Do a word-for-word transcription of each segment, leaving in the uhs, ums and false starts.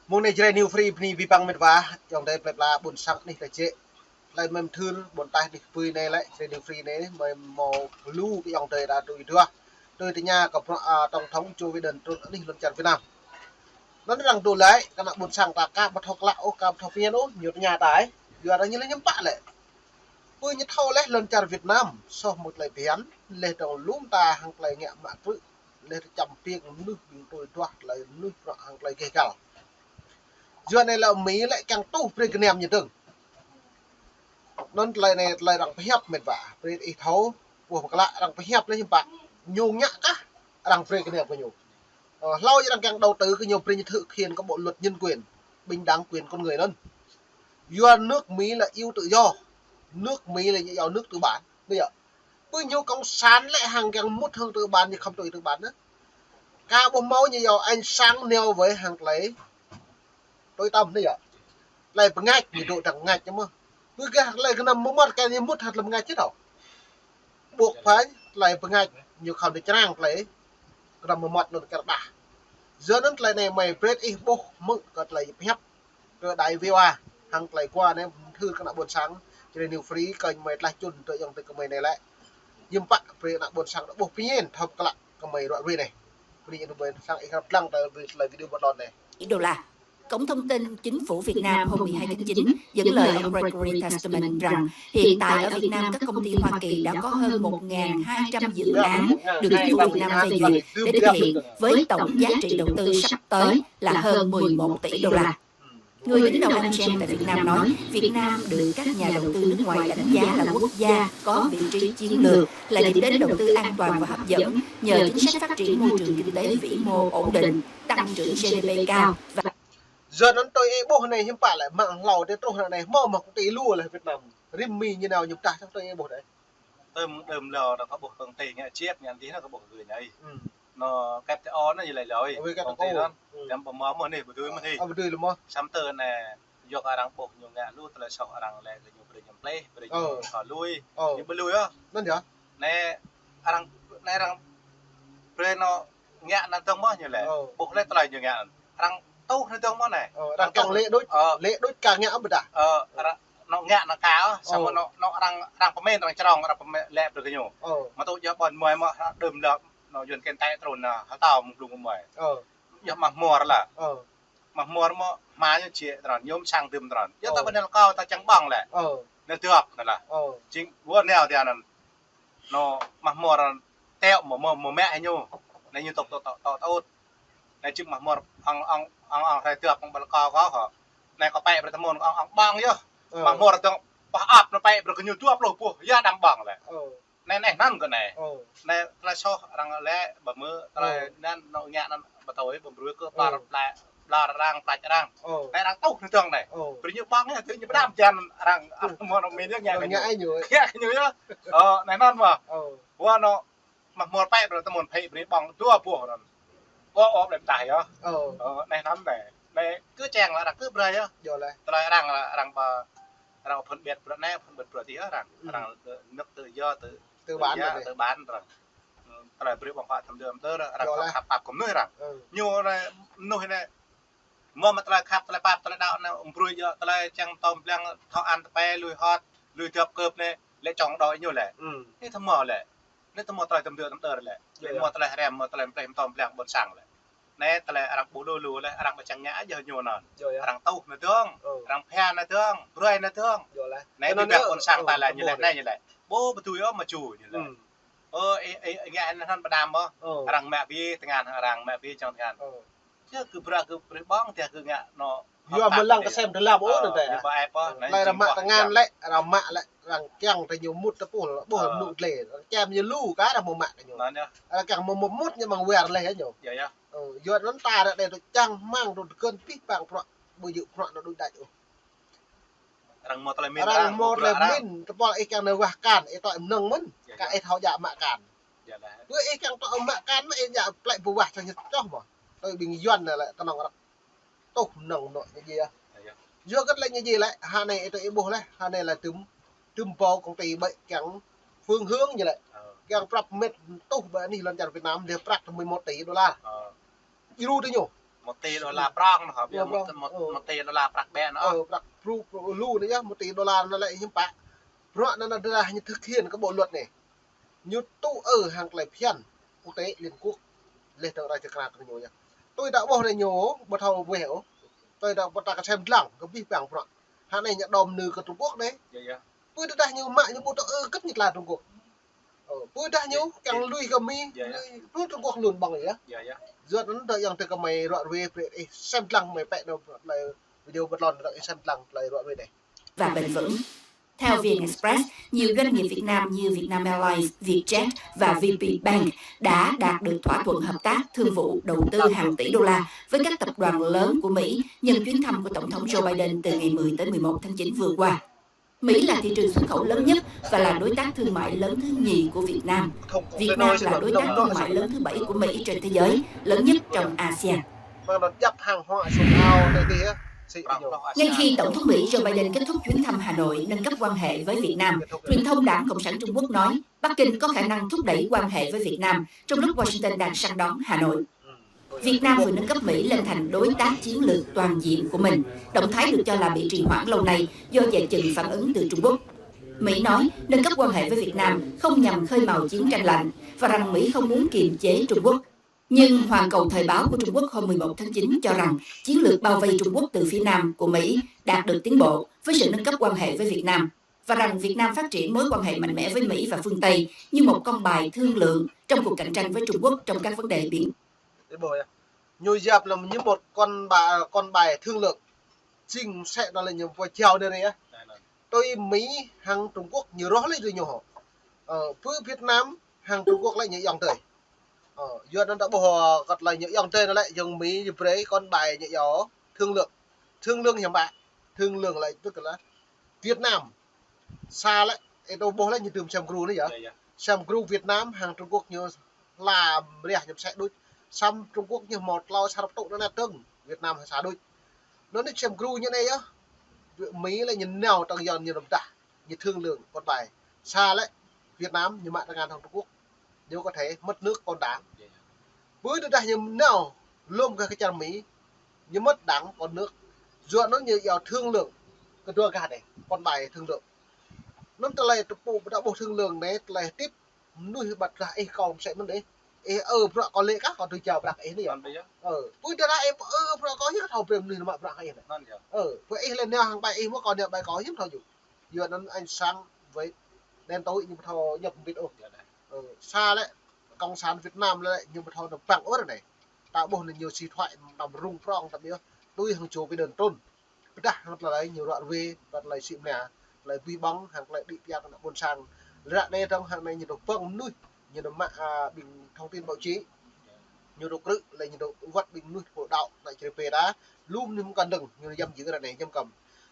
Mông anai Jrai New Free bơni abih bang met wa, ayŏng adơi plơi pla ƀôn sang anih ta jĕ. Tơlơi mơ̆ng thưr ƀôn taih anih kơpui anai lĕ, Jrai New Free anai, mơi hmâo lu kơ ayŏng adơi ta tui duah. Tui tơña kơ bruă, a, tổng thống Joe Biden trŭn anih lŏn čar Việt Nam. Anŭn arăng tŭ lĕ, kơ ană ƀôn sang ta ka ƀu thâo klă ôh, ka ƀu thâo phiăn ôh, ñu tơña ta ih. Yua arăng ñu lĕ hiư̆m pă lĕ. Pơ ñu thâo lĕ lŏn čar Việt Nam, soh mơ̆ng tơlơi phiăn, lĕ dŏng lŏm ta hăng tơlơi ngă mă krư̆, lĕ tơčăm piêng mơnuih ƀing tui duah tơlơi mơnuih bruă hăng tơlơi gêh găl. Yua anai lĕ Mi lĕ kiăng tuh brơi gơnam ñu dơ̆ng. Anŭn tơlơi anai tơlơi arăng pơhiăp met wa, brơi ih thâo, ƀuh pơklă arăng pơhiăp lĕ hiư̆m pă. Ñu ngă kah, arăng brơi gơnam kơ ñu. Ơ, hlâo arăng kiăng đầu tư kơ ñu brơi ñu thực hiện kơ bộ luật nhân quyền, bình đẳng quyền con người anŭn. Yua nước Mỹ là yêu tự do. Nước Mỹ là ñu yua nước tư bản. Bây giờ, ƀơi ñu cộng sản lĕ hăng kiăng mŭt hăng tư bản, ñu khŏm tui tư bản anŭn. Ka ƀuh hmâo ñu yua ánh sáng nêu với hăng tơlơi tui tăm anŭn yơh. Tơlơi bơngač, ñu dŏ dăng bơngač ñu mơ̆n. Ƀơi gah tơlơi gơnam mơmŏt kơ ñu mŭt hăng tơlơi bơngač čih tao. Ƀuh phai, tơlơi bơngač, ñu khŏm tơčrang tơlơi gơnam mơmŏt anŭn kơ rơđah. Yua anŭn tơlơi anai mơi brơi ih ƀuh mơ̆ng kơ tơlơi pơhiăp kơ đài V O A, hăng tơlơi kua anai, thưr kơ ană ƀôn sang, Jrai New Free, kơ mơi tlaih čun tơ ayŏng adơi kơ mơi anai lĕ. Hiư̆m pă brơi ană ƀôn sang ta ƀuh phiăn, thâo pơklă kơ mơi ruă ruih anai. Brơi ană ƀôn sang ih rap lăng tơlơi video ƀôn lŏn anai. Đô la. Cổng thông tin Chính phủ Việt Nam hôm mười hai tháng chín dẫn lời ông Gregory Castleman rằng hiện tại ở Việt Nam các công ty Hoa Kỳ đã có hơn một ngàn hai trăm dự án được chính phủ Việt Nam phê duyệt để thực hiện với tổng giá trị đầu tư sắp tới là hơn mười một tỷ đô la. Người đứng đầu Amgen tại Việt Nam nói Việt Nam được các nhà đầu tư nước ngoài đánh giá là quốc gia có vị trí chiến lược, là điểm đến đầu tư an toàn và hấp dẫn nhờ chính sách phát triển môi trường kinh tế vĩ mô ổn định, tăng trưởng G D P cao và Yua anŭn tui ih ƀuh anai hiư̆m pă lĕ, mơ̆ng hlâo tơ truh anai hmâo mơ̆ng công ty lu lĕ Việt Nam. Rĭm Mi ñu nao ñu pơdah čang tui ih ƀuh đơi. Tơm đơm lơ ta kơ ƀuh công ty ngă chiếc ngă dih na kơ ƀuh gơ̆ anai. Anŭn kĕt tơ ơ anŭn ñu lĕ lơi. Công ty anŭn. Tơm ƀu hmâo mơ̆n anai, ƀu dưi mơ̆n anai. Ƀu dưi lĕ mơ̆n. Samơ̆ tơ anai, yua kơ arăng ƀuh ñu ngă lu tơlơi soh arăng lĕ kơ ñu brơi ñu pleh, brơi ñu thâo lui. Ñu ƀu lui ôh. Anŭn yơh. Anai arăng, anai arăng brơi anŭn ngă anŭn dơ̆ng mơ̆n ñu lĕ. Ƀuh lĕ tơlơi ñu ngă anŭn. Arăng tuh anŭn dơ̆ng mơ̆n anai. Arăng kiăng lĕ đôč, lĕ đôč ka ngă ƀơdah. Ơ, arăng anŭn ngă anŭn ka, samơ̆ anŭn, anŭn arăng, arăng pơmĭn, arăng črong, arăng pơmĭn lĕ brơi kơ ñu. Mơ̆ tŭ yơh ƀôn mơi mơ̆ đơm lơ, anŭn Yuan kĕn tĕ trŭn anŭn, hơtao mơ̆ng blung mơi. Yơh mă hmor lah. Mă hmor mơ̆ hmua ñu či trŭn, ñu mơ̆ sang dơ̆m trŭn. Yơh ta ƀu nao kâo ta čang ƀơ̆ng lĕ. Nao dŏp anŭn lah. Jing ƀu nao tơ anŭn. Anŭn mă hmor teo mơ̆, mơ̆, mơ̆ mă hĭ ñu. Anai ñu tŏk, tŏk, tŏk, tŏk, tŏk. Anai jing mă hmor ong, ong, ong, ong rai dŏp ong ƀal kâo kâo hŏ. Anai kâo pĕ brơi tơmŭn ong, ong ƀơ̆ng yơh. Mă hmor dơ̆ng pah ăp anŭn pĕ brơi kơ ñu dua pluh boh, yơh đang ƀơ̆ng lĕ. Anai, anai anŭn kơ anai. Anai tơlơi soh arăng lĕ, ƀu hmâo tơlơi anŭn, anŭn ngă anŭn ƀu thâo ih, ƀu brơi kơ ƀar plai, ƀar arăng, plai arăng. Anai arăng tuh anŭn dơ̆ng anai. Brơi ñu ƀơ̆ng yơh, tơ ñu pơđam jăn arăng, arăng mơ̆ anŭn min yơh ngă kơ ñu. Ngă kơ ñu yơh. Ơ, anai anŭn mơ̆. Wơ̆t anŭn mă hmor pĕ brơi tơmŭn pĕ brơi ƀơ̆ng dua boh anŭn. Ơ, ơ, lĕ tah yơh. Ơ, anai anŭn anai. Anai kơ čang lah arăng kơ brơi yơh. Tơlơi arăng lah arăng ƀu, arăng phân biệt bruă anai, phân biệt bruă adih arăng. Arăng nước tự do, tự, tự bán, tự bán arăng. Tơlơi brơi ƀơ̆ng huă tơm dơ̆m tơ arăng khăp pap kơ mơnuih arăng. Ñu anai, mơnuih anai. Mơ̆ mă tơlơi khăp, tơlơi pap, tơlơi đaŏ anai, ung brơi yơh, tơlơi čang tơm blang, thâo ăn tơpĕ, lui hŏt, lui dŏp kơp anai, lĕ čong đôč ñu lĕ. Anai tơmơ̆ lĕ. Anai tơmơ̆ tơlơi tơm dơ̆m tơm tơr lĕ. Anai mơ̆ tơlơi hrăm, mơ̆ tơlơi mpleh tơm blang ƀôn sang lĕ. Anai tơlơi arăng ƀu lu lu lĕ, arăng ƀu čang ngă yơh ñu anŭn. Arăng tuh anŭn dơ̆ng, arăng phiăn anŭn dơ̆ng, brơi anŭn dơ̆ng. Anai ƀing ƀôn sang ta lĕ ñu lĕ, anai ñu lĕ. Ƀu, ƀu tui ôh mă ču ñu lĕ. Ơ, ih, ih, ih ngă anŭn pơđam mơ̆. Arăng mă abih tơngan, arăng mă abih čang tơngan. Yơh kơ bruă kơ brơi ƀơ̆ng, tơdah kơ ngă anŭn. Yua mơ̆ lăng kơ sem dơlăm ôh anŭn tơdah. Tơlơi arăng mă tơngan lĕ, arăng mă lĕ, arăng kiăng tơ ñu mŭt tơpul, ƀuh mŭt lĕ. Arăng čem ñu lu kơ arăng mơ̆ mă kơ ñu. Arăng kiăng mơ̆ mŭt ñu mơ̆ng wơr lĕ ñu. Yua anŭn ta ră anai tơ čang hmang tơ tơkơn pih pang bruă, ƀu djơ̆ bruă anŭn đôč đač ôh. Arăng hmâo tơlơi min, arăng hmâo tơlơi min, tơpul ih kiăng nao wah akan, ih tŏ mơnơ̆ng mơ̆n, kơ ih thâo djă mă akan. Tui ih kiăng tŏ mă akan mơ̆ ih djă plĕ ƀu wah čang ñu čoh mơ̆. Tui ƀing Yuan anai lĕ kơnơ̆ng arăng tuh mơnơ̆ng anŭn ñu djai. Yua kơ tơlơi ñu djai lĕ, hơnai ih tui ih ƀuh lĕ, hơnai lĕ tơm, tơm ƀâo công ty ƀơi kiăng phương hướng ñu lĕ. Kiăng prăp mĕt tuh ƀơi anih lŏn čar Việt Nam, lĕ prăk tơ mười một tỷ đô la. Djru tơ ñu. Một tỷ đô la prong, hả? Ƀiă một, một, một tỷ đô la prăk ƀĕ anŭn. Ơ, prăk pru, pru lu anai yơh, một tỷ đô la anŭn lĕ hiư̆m pă. Bruă anŭn anŭn dah ñu thực hiện cái bộ luật anai. Ñu tŭ ư hăng tơlơi phiăn quốc tế Liên Quốc. Leh tơ̆ng rai tơkra tơ̆ng ñu yơh. Tui dah ƀuh anai ñu, ƀu thâo weh ôh. Tui dah ƀu ta kơsem dlăng, kơ abih bang bruă. Hăng anai ñu đom nư kơ Trung Quốc anai. Pui dah ñu mă ñu ƀu tŭ ư kơ ñu tla Trung Quốc. Ơ, pui dah ñu kiăng lui kơ Mi, lui, lui Trung Quốc lun ƀơ̆ng yơh. Yua anŭn tơ yang tơ kơ mơi ruă ruê brơi ih sem dlăng mơi pĕ nao tơlơi video ƀơi tlôn tơ ih sem dlăng tơlơi ruă ruê anai. Và bền vững. Theo VN Express, nhiều doanh nghiệp Việt Nam như Vietnam Airlines, Vietjet và VP Bank đã đạt được thỏa thuận hợp tác thương vụ đầu tư hàng tỷ đô la với các tập đoàn lớn của Mỹ nhân chuyến thăm của Tổng thống Joe Biden từ ngày mười tới mười một tháng chín vừa qua. Mỹ là thị trường xuất khẩu lớn nhất và là đối tác thương mại lớn thứ nhì của Việt Nam. Việt Nam là đối tác thương mại lớn thứ bảy của Mỹ trên thế giới, lớn nhất trong ASEAN. Mang đột nhập hàng hóa xuất khẩu này đi á. Ngay khi Tổng thống Mỹ Joe Biden kết thúc chuyến thăm Hà Nội nâng cấp quan hệ với Việt Nam, truyền thông Đảng Cộng sản Trung Quốc nói Bắc Kinh có khả năng thúc đẩy quan hệ với Việt Nam trong lúc Washington đang săn đón Hà Nội. Việt Nam vừa nâng cấp Mỹ lên thành đối tác chiến lược toàn diện của mình. Động thái được cho là bị trì hoãn lâu nay do dè chừng phản ứng từ Trung Quốc. Mỹ nói nâng cấp quan hệ với Việt Nam không nhằm khơi mào chiến tranh lạnh và rằng Mỹ không muốn kiềm chế Trung Quốc. Nhưng hoàn cầu thời báo của Trung Quốc hôm mười một tháng chín cho rằng chiến lược bao vây Trung Quốc từ phía Nam của Mỹ đạt được tiến bộ với sự nâng cấp quan hệ với Việt Nam và rằng Việt Nam phát triển mối quan hệ mạnh mẽ với Mỹ và phương Tây như một con bài thương lượng trong cuộc cạnh tranh với Trung Quốc trong các vấn đề biển. Ñu yap lăm ñu một con bài, con bài thương lượng. Jing sĕ anŭn lĕ ñu pô jao anai yơh. Tui Mi hăng Trung Quốc ñu roh lĕ tui ñu hŏ. Ơ, pơ Việt Nam hăng Trung Quốc lĕ ñu yŏng tơi. Ơ, yua anŭn dah ƀuh kơ tơlơi ñu yŏng tơi anŭn lĕ yŏng Mi ñu brơi con bài ñu yua thương lượng. Thương lượng hiư̆m pă. Thương lượng lĕ tức là Việt Nam sa lĕ, ơ, tơ ƀuh lĕ ñu tơm sem gru anai yơh. Sem gru Việt Nam hăng Trung Quốc ñu hla mriah ñu sĕ đôč. Samơ̆ Trung Quốc ñu hmâo tlâo sa rơp tŭ anŭn tơ̆ng, Việt Nam sa đôč. Anŭn anai sem gru ñu anai yơh. Mi lĕ ñu nao tơ̆ng yon ñu rơm dah. Ñu thương lượng con bài. Sa lĕ Việt Nam ñu mă tơngan hăng Trung Quốc. Ñu có thể mất nước còn đảng. Pui dah ñu nao lŏm kơ kơ čar Mi. Ñu mất đảng còn nước. Yua anŭn ñu yua thương lượng. Kơ dua gah anai. Con bài thương lượng. Anŭn tơlơi tơpŭ ƀu dah ƀuh thương lượng anai tơlơi tip mơnuih ƀăt rah ih kâo mơsĕ mơ̆n ih. Ih ơ bruă kâo lĕ kah kâo tui jao bruă ih anai yơh. Ơ, pui dah ih ơ bruă kâo yơh kâo thâo brơi mơnuih mă bruă ih anai. Ơ, pui ih lĕ nao hăng ƀai ih mơ̆ kâo nao ƀai kâo hiư̆m thâo yơh. Yua anŭn anh Sang với đen tối ñu ƀu thâo ñăp mbĭt ôh. Ơ, sa lĕ Cộng sản Việt Nam lĕ ñu ƀu thâo nao ƀăng ôh anai. Ta ƀuh anai ñu si thoại năm rŭng prong tăm yơh. Tui hăng Joe Biden trŭn. Pơdah hăng tơlơi ñu ruă ruê, tơlơi sĭ mlia, tơlơi bih ƀong, hăng tơlơi đĭ pia kơ ană ƀôn sang. Ră anai dơ̆ng hăng anai ñu dŏ ƀơ̆ng mơnuih, ñu dŏ mă, a, ƀing thông tin báo chí. Ñu dŏ krư̆, lĕ ñu dŏ wăt ƀing mơnuih pô đaŏ, ană čri pê đa, lŏm ñu mơkăn dơ̆ng, ñu dŏ yăm jing ră anai, yăm kăm.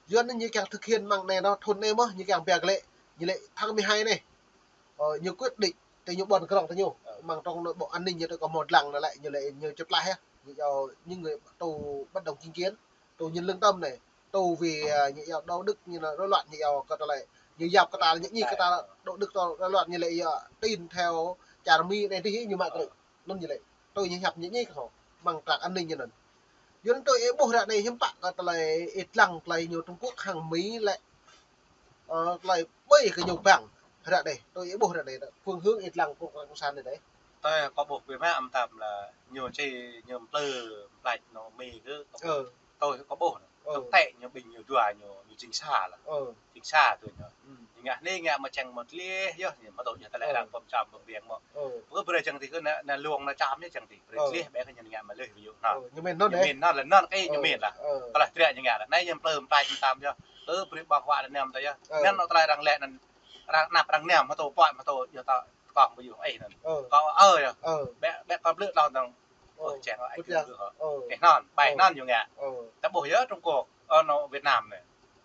Yua anŭn ñu kiăng thực hiện mơ̆ng anai anŭn, thun anai mơ̆, ñu kiăng pia kơ lĕ, ñu lĕ tháng mười hai anai. Ơ, ñu quyết định, tơ ñu ƀôn krong tơ ñu. Mơ̆ng trong nội bộ an ninh ñu tơ kơ mơ̆ dlăng anŭn lĕ, ñu lĕ ñu čơtlaih yơh. Ñu yua những người tù bất đồng chính kiến. Tù ñu lưng tơm anai, tù vì, à, ñu yua đạo đức ñu anŭn rối loạn ñu yua kơ tơlơi. Ñu yap kơ ta ñu ñi kơ ta đạo đức tơ rối loạn ñu lĕ yua tin theo čar Mi anai tih ñu mă krư̆. Anŭn ñu lĕ. Tui ñu hiăp ñu ñi kơ hŏ. Mơ̆ng trang an ninh ñu anŭn. Yua anŭn tui ih ƀuh ră anai hiư̆m pă kơ tơlơi ih dlăng tơlơi ñu Trung Quốc hăng Mi lĕ. Ơ, tơlơi ƀơi kơ ñu ƀăng. Ră anai, tui ih ƀuh ră anai, phương hướng ih dlăng kơ cộng sản anai. Tui kâo ƀuh ƀiă mă mơtam lĕ ñu či ñu plư mlač anŏ Mi kơ. Ơ. Tui kâo ƀuh. Ơ. Tơ̆ng tĕ ñu ƀing ñu dua ñu, ñu jing sa lĕ. Ơ. Jing sa tui ñu. Ư. Ñu ngă anai ngă mơčeng mơ̆ tơlih yơh, ñu mơ̆ tŭ ñu tơlơi arăng pơm čăm pơm biang mơ̆. Ơ. Pơ brơi čang tih kơ ană, ană luông ană čăm ñu čang tih. Brơi tơlih ƀĕ kơ ñu ngă mơ̆ lĕ yu anŭn. Ơ, ñu mĭn anŭn. Ñu mĭn anŭn lĕ anŭn kơ ñu mĭn lĕ. Ơ. Tơlơi triă ñu ngă lĕ. Anai ñu plư mlač mơtam yơh. Pơ brơi ƀơ̆ng huă anŭn anăm tơ yơh. Ơ. Anŭn anŏ tơlơi arăng lĕ anŭn. Arăng anăp arăng anăm mơ̆ tŭ pơ̆ mơ̆ tŭ yơh tơ̆ kong ƀu yơh ih anŭn. Ơ. Kâo ơ yơh. Ơ. Ƀĕ, ƀĕ kâo blư̆ đŏng dơ̆ng. Ơ. Ơ, čang ai kơ ơ. Ih anŭn, ƀai anŭn ñu ngă. Ơ. Ta ƀuh yơh Trung Quốc, ơ, anŏ Việt Nam anai.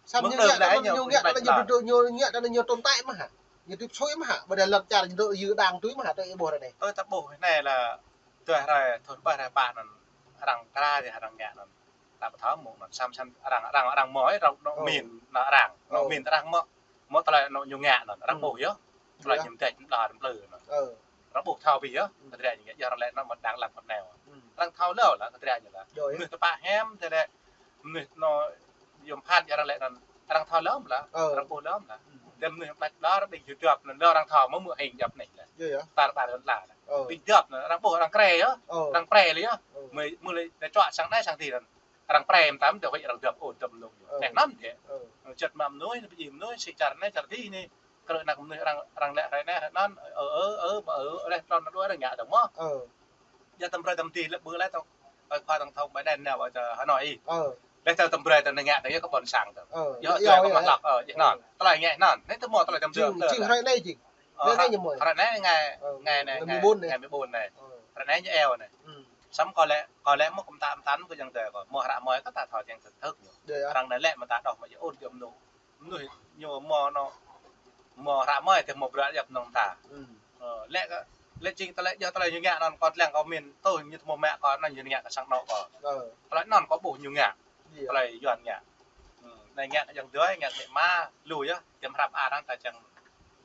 Samơ̆ ñu ngă, ñu ngă, ñu ngă, ñu tồn tại mơ̆ hă? Ñu tip sui mơ̆ hă? Ƀơi lŏn čar ñu dŏ yư đang tui mơ̆ hă? Tui ih ƀuh ră anai. Ơ, ta ƀuh anai lĕ, tui hrơi, thun ƀơi hrơi pă anŭn, arăng kra dih arăng ngă anŭn. Ta ƀu thâo mơ̆ anŭn, samơ̆ samơ̆ arăng, arăng, arăng mơ̆ ih, arăng anŏ Mi anŭn arăng. Anŏ Mi arăng mơ̆, mơ̆ tơlơi anŏ ñu ngă anŭn, arăng ƀuh yơh. Tơlơi ñu mơdĕč đa đăm plư anŭn. Arăng ƀuh thâo ƀiă yơh, tơlơi ñu ngă yơh arăng lĕ anŭn mơ̆ đang lăng mơ̆ nao. arăng thâo lơ̆m lah, kơ tơdruă ñu lah. Mơnuih tơpă hiam, tơdruă mơnuih anŭn yom phat arăng lĕ anŭn, arăng thâo lơ̆m lah, arăng ƀuh lơ̆m lah. Tơdruă mơnuih pơlač ƀlŏr, ƀing Yuđăp anŭn lơ̆m arăng thâo mơ̆ mơ̆ hing djăp anai lah. Tar ƀar anŭn lah. Ƀing Yuđăp anŭn, arăng ƀuh, arăng krĕ yơh, arăng prĕ lĕ yơh. Mơ̆, mơ̆ lĕ čuă sang anai sang ti anŭn. Arăng prĕ mơtam, tơdruă huĭ arăng Yuđăp ôh, Yuđăp mơnŭng yơh. Neh anŭn djĕ. Čăt mă mơnuih, pơjing mơnuih, sĭ čar anai, čar ti anai. Kơ anăk mơnuih arăng, arăng lĕ hrơi anai, hrơi anŭn, ơ, ơ, ơ, ƀơ, ơ, leh tơlŏn anŭn đuaĭ arăng ngă dơ̆ng mơ̆. Yua tơm brơi tơm tih lĕ ƀơ leh tơ̆ng, ơi khua tơ̆ng thâo Biden nao ƀơi tơ Hà Nội. Leh tơm brơi tơ̆ng ngă tơ̆ng yơh kơ ƀôn sang tơ̆ng. Yơh, yơh, yơh, yơh. Ơ, yơh, anŭn. Tơlơi ngă anŭn. Anai tơmơ̆ tơlơi tơm brơi. Jing, jing hrơi anai jing. Ơ, anai anai ñu mơi. Hrơi anai ngày, ngày anai, ngày mười bốn anai. Hrơi anai ñu eo anai. Samơ̆ kâo lĕ, kâo lĕ mơ̆ kơ mơta mơtam kơ jing tơ kâo. Mơ̆ hră mơi kơ ta thâo jing thực thực ñu. Arăng anai lĕ mơta đôč mă yơh ôn yơh mơnŭ. Mơnuih ñu mơ̆ anŭn, mơ̆ hră mơi tơ̆ mơ̆ bruă djăp anŭn ta. Ơ, lĕ kơ, lĕ jing tơlơi, yua tơlơi ñu ngă anŭn kâo lăng kâo min tui ñu tơmơ̆ mă kâo anŭn ñu ngă kơ sang anŏ kâo. Tơlơi anŭn kâo ƀuh ñu ngă. Tơlơi Yuan ngă. Anai ngă kơ jing dơi, ngă kơ mĕ ma, lu yơh, tơm hrăp arăng ta čang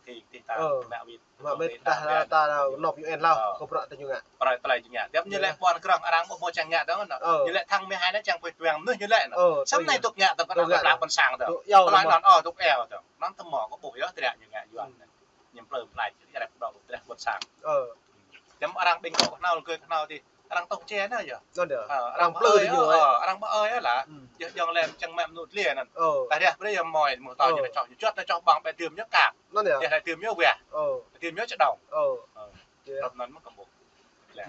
ti, ti ta, mă wĭt. Mă wĭt ta, ta nộp U N lah, kơ bruă tơ ñu ngă. Bruă tơlơi ñu ngă. Djăp ñu lĕ ƀôn krong arăng ƀuh mơ̆ čang ngă dơ̆ng anŭn. Ñu lĕ thăng mơ̆ hai anai čang pui tuang mơnuih ñu lĕ anŭn. Samơ̆ anai tŭk ngă tơ̆ pơnăng kơ ƀlak ƀôn sang tơ̆. Tơlơi anŭn, ơ, tŭk eo tơ̆. Anŭn tơmơ̆ kâo ƀuh yơh, tơdruă ñu ngă Yuan. Ñu plư plai, ñu rep đôč, tơdruă ƀôn sang. Djăp arăng ƀing kâo kơhnâo, kơ kơhnâo ti. Arăng tŏng čê anai yơh. Anŭn yơh. Ơ, arăng plư ti ñu, ơ, arăng ƀơ ơi lah. Yơh jong lĕ čang mă mơnŭ tlia anŭn. Tơdruă brơi yơh mơi mơ̆ tơ̆ ñu čoh ñu čuăt, čoh ƀơ̆ng ƀĕ tơm ñu kăk. Anŭn yơh. Yơh lĕ tơm ñu weh. Tơm ñu čơđông. Ơ. Rŏp anŭn mơ̆ kâo ƀuh.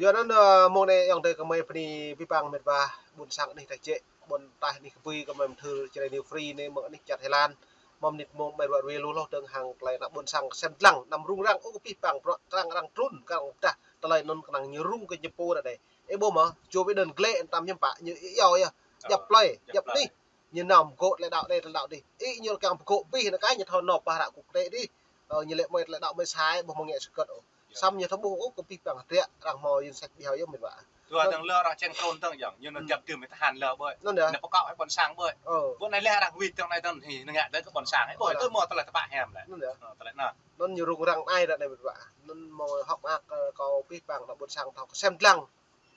Yua anŭn, ơ, mơ̆ng anai yơh tơ kơmơi bơni abih bang mĕt wa ƀôn sang anih ta jĕ. Ƀôn taih anih kơ ƀing kơmơi mơthưr Jrai New Free anai mơ̆ng anih čar Thái Lan. Mơ̆ng mơnit mơ̆ng ƀai ruă rue lu hloh dơ̆ng hăng tơlơi anăk ƀôn sang kơsem dlăng, anăm rŭng răng ôh kơ abih bang bruă, arăng, arăng trŭn, arăng pơdah. Tơlơi anŭn kơnang ñu rŭng kơ ñu pô ră anai. Ih ƀuh mơ̆, Joe Biden glĕ tam hiư̆m pă, ñu iâu yơh, djăp plơi, djăp anih. Ñu nao pơgô̆ tơlơi đaŏ anai, tơlơi đaŏ adih. Ih ñu lĕ kiăng pơgô̆ abih anŭn kơ ñu thâo nao pơ hră quốc tế adih. Ơ, ñu lĕ mơi tơlơi đaŏ mơi sai, ƀuh mơ̆ ngă sơkơ̆t ôh. Samơ̆ ñu thâo ƀuh ôh kơ abih bang tơdruă, arăng hmâo danh sách ƀiă yơh mĕt wa. Tơdruă dơ̆ng lơ̆m arăng čang trŭn dơ̆ng yơh, ñu anŭn djăp tơm mơ̆ tơhan lơ̆m ƀơi. Anŭn yơh. Ñu pơkŏ hĭ ƀôn sang ƀơi. Ƀuh anai lĕ arăng wĭt dơ̆ng anai dơ̆ng, hĭ, ñu ngă dơ̆ng kơ ƀôn sang. Ƀuh, tơmơ̆ tơlơi tơpă hiam lĕ. Anŭn yơh. Ơ, tơlơi anŭn. Anŭn ñu rŭng răng anai ră anai mĕt wa. Anŭn mơ̆ hŏk mơak, ơ, kâo abih bang ană ƀôn sang thâo kơsem dlăng.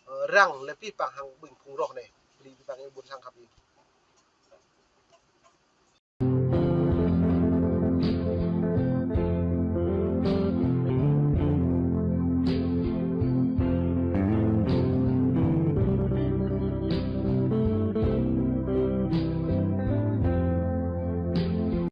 Ơ, răng lĕ abih bang hăng ƀing phung roh anai. Bơni abih bang ƀôn sang khăp ih.